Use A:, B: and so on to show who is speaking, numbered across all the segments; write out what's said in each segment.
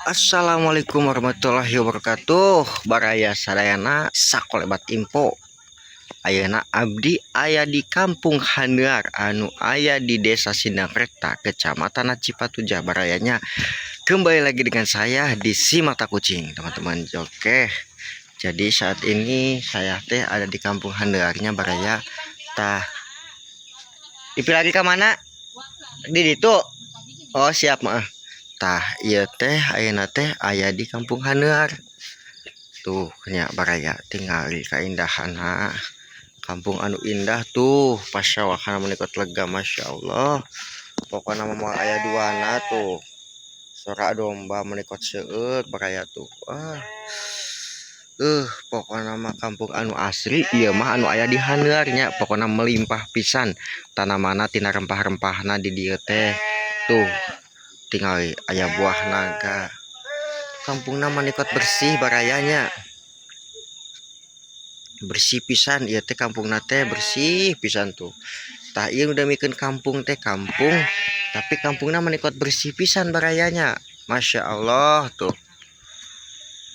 A: Assalamualaikum warahmatullahi wabarakatuh, baraya sadayana sakolebat info. Ayeuna abdi aya di Kampung Handeuar anu aya di Desa Sindangrekta, Kecamatan Cipatujah, barayanya. Kembali lagi dengan saya di Si Mata Kucing, teman-teman. Oke, jadi saat ini saya teh ada di Kampung Handeuarnya, baraya. Tah, Ipi lagi ke mana? Di ditu. Oh, siap, maaf. Tah, ieu teh ayeuna teh aya di Kampung Handeuar. Tuh nya, baraya, tingali kaindahanna. Kampung anu indah tuh, pasawahna meuni lega, Masya Allah. Pokoknya mah aya duana tuh. Suara domba meuni seueur, baraya, tuh. Wah. Pokoknya mah kampung anu asri ieu mah anu aya di Handeuar nya. Pokoknya melimpah pisan tanamanna, tina rempah-rempahna di dieu teh. Tuh, tingali aya buah naga. Kampungna meuni bersih, barayanya, bersih pisan ieu teh, kampungna teh bersih pisan tuh. Tah, ieu udah mikeun kampung teh kampung, tapi kampungna meuni bersih pisan, barayanya, Masya Allah. Tuh,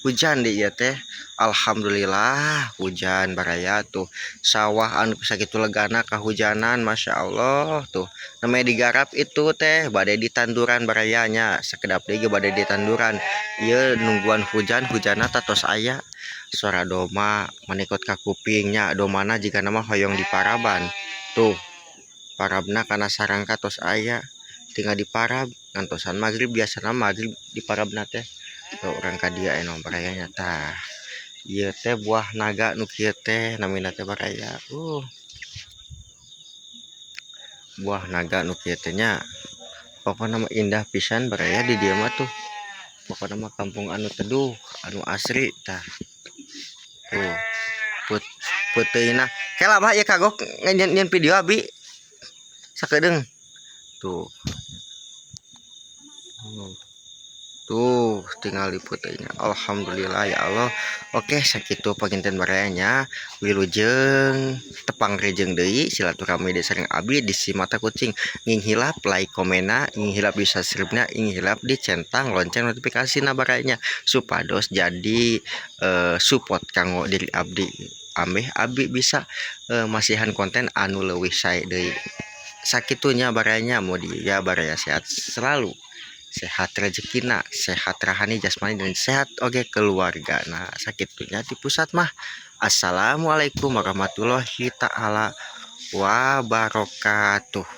A: hujan di ieu teh, alhamdulillah hujan, baraya. Tuh, sawah anu sakitu legana kahujanan, Masya Allah. Tuh, namanya digarap itu teh bade ditanduran, barayanya. Sakedap deui ge bade ditanduran. Ieu nungguan hujan, hujanna tos aya. Suara domba meuni ka kupingnya, dombana jigana mah hoyong diparaban. Tuh, parabna kana sarangka tos aya, tinggal diparab ngantosan magrib. Biasana magrib diparabna teh. Tuh, urang ka dieu aya barayanya. Tah, ieu teh buah naga nu kieu teh namina teh, baraya. Buah naga nu kieu teh nya. Pokokna mah indah pisan, baraya, di dieu mah tuh. Pokokna mah kampung anu teduh, anu asri. Tah, tuh peuteuyna kela, Bah, ieu kagok nyieun video abi sakedeung. Tuh. Oh. Tuh, tingali peuteuyna. Alhamdulillah, ya Allah. Oke, sakitu panginten, barayanya. Wilujeng tepang rejeng deui silaturahmi deui sareng abdi di Si Mata Kucing. Nging hilap like komenna, nging hilap di subscribe-na, nging hilap dicentang lonceng notifikasina, barayanya, supados jadi support kanggo diri abdi ambeh abdi bisa masihan konten anu leuwih sae deui. Sakitunya, barayanya, mugia baraya sehat selalu, sehat rezekina, sehat rohani jasmani, dan sehat oge keluarga. Nah, sakitunya di pusat mah. Assalamualaikum warahmatullahi taala wabarakatuh.